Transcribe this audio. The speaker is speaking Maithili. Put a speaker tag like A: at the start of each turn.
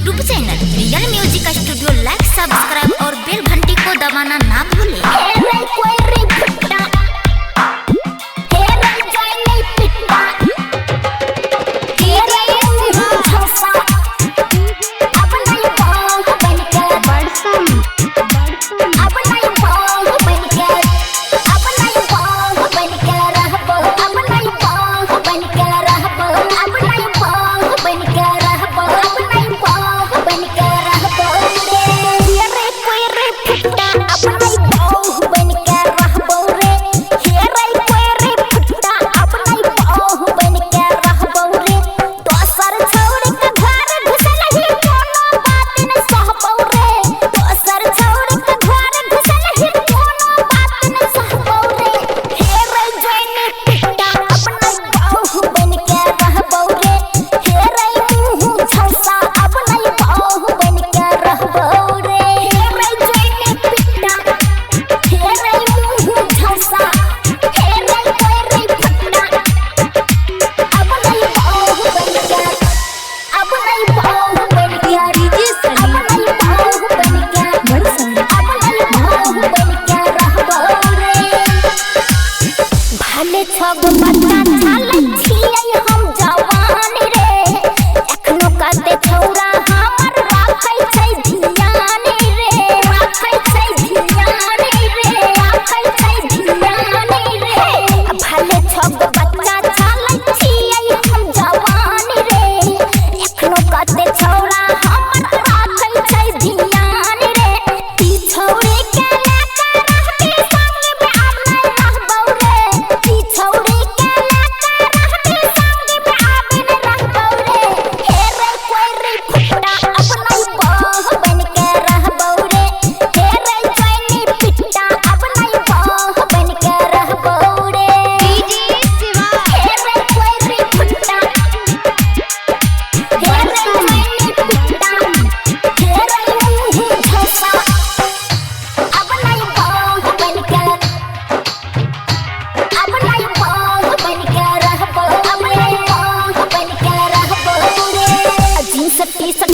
A: YouTube channel real music studio like subscribe और बेल घंटी को दबाना ना भूलें। हम जवान रे एखनो कते छौरा हमर राखै छै धियान रे, राखै छै धियान रे, राखै छै धियान रे। भले छगो बच्चा चलै छियै हम जवान रे, एखनो कते छौरा हमर राखै छै धियान रे। ती छौरे के लए रहबी संग में आब नै रहबौ रे, ती छौरे के टी-शर्ट